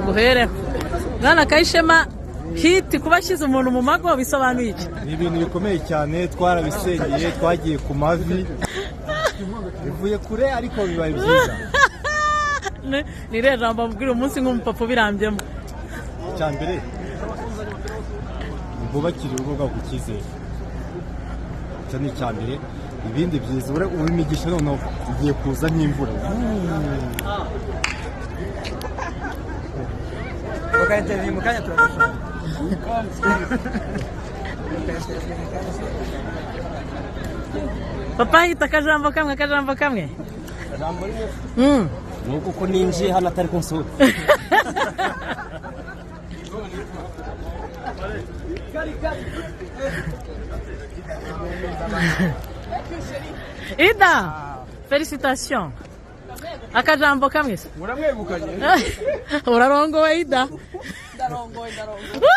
Guhereho mwana Kayishema Hiti, kuba ashyize umuntu mu mago bisobanuye iki? Ni ibintu bikomeye cyane, twarabisengeye, twagiye ku mavi, bivuye kure ariko bibaye byiza. Ni irihe jambo mbwira umunsi nk'umupapa ubirambyemo? Icya mbere, bubakire urugo rwabo ku cyizere, icyo ni icya mbere. Ibindi byiza, ubu imigisha noneho igiye kuza nk'imvura. Mu kanya turagashaka. Papa Hita, akajambo kamwe, akajambo kamwe. Ni uko uko ninjiye hano atari ko nsohoka. Ida, félicitations, akajambo kamwe se. Muramwegukanye. Urarongowe, Ida. Ndarongoye, ndarongoye.